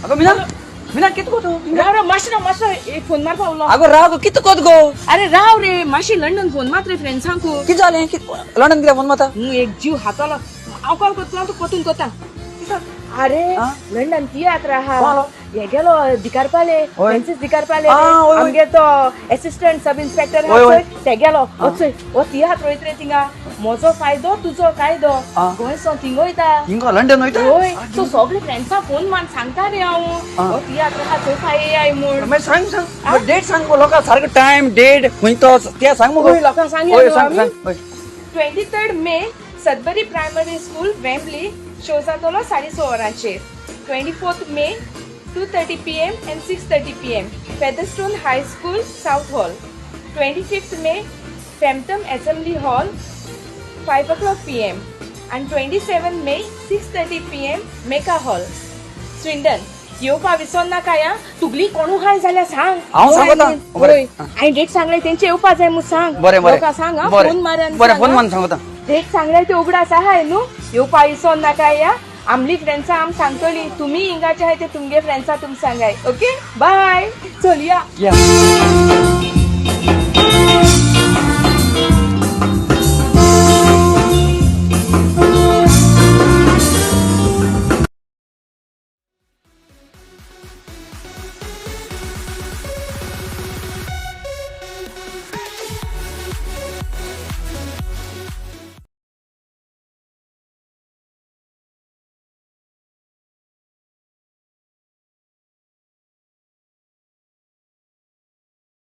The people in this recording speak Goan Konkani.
अगो मीना, मीना, कित कोत? राव राव मातशें, राव मातशें, एक फोन मारपा उलो. अगो राव गो, कित कोत गो? अरे राव रे, मातशी लंडन फोन मात रे फ्रेंड्सांकू. कित जालें? कित लंडन कित्याक फोन मारता? एक जीव हातालो. हांव कॉल करतलो, तूं परतून करता. अरे. आ? लंडन तियात्र आहा. कोण आलो? हे गेलो दिकारपाले. होय. फ्रांसीस दिकारपाले. आ, होय, होय. आमगे तो एसिस्टंट सब इन्स्पेक्टर. होय, होय. ते गेलो वचय, हो तियात्र वयत रे थिंगा. म्हजो फायदो तुजो कायदो. आ. गोंयचो थिंग वयता. हिंगा लंडन वयता? होय, सो सगळे फ्रेंड्सां फोन मान सांगता रे हांव. आ. हो तियात्र आहा थंय फाय म्हूण. मागीर सांग सांग, डेट सांग गो लोकांक सारको, टायम डेट खंय तो ते सांग मगो. होय, लोकांक सांगया होय न्हू सांग आमी. सांग, होय. 23rd May, Sudbury Primary School, Wembley. Show जातलो 6:30 वरांचेर. 24th May, 2:30 p.m. and 6:30 p.m., Featherstone High School, Southall. 25th May, Frampton Assembly Hall, 5 o'clock p.m. and 27 May, 6:30 p.m., Mecca Hall, Swindon. येवपा विसर नाका या. तुगली कोणू हाय जाल्यार सांग. हांव सांगता. बरें. होय, हांवें डेट सांगले, तेंचे येवपा जाय म्हूण सांग. बरें बरें. लोकांक सांग हा, बरें फोन मार आनी बरें सांग, फोन हा. मारून सांगता. डेट सांगले ते उगडास आहाय न्हू. येवपा विसर नाका या. आमली फ्रेंड्सां आम सांगतली, तुमी हिंगाचे आहाय ते तुमगे फ्रेंड्सां तुमी सांगाय. ओके, बाय, चल या. या.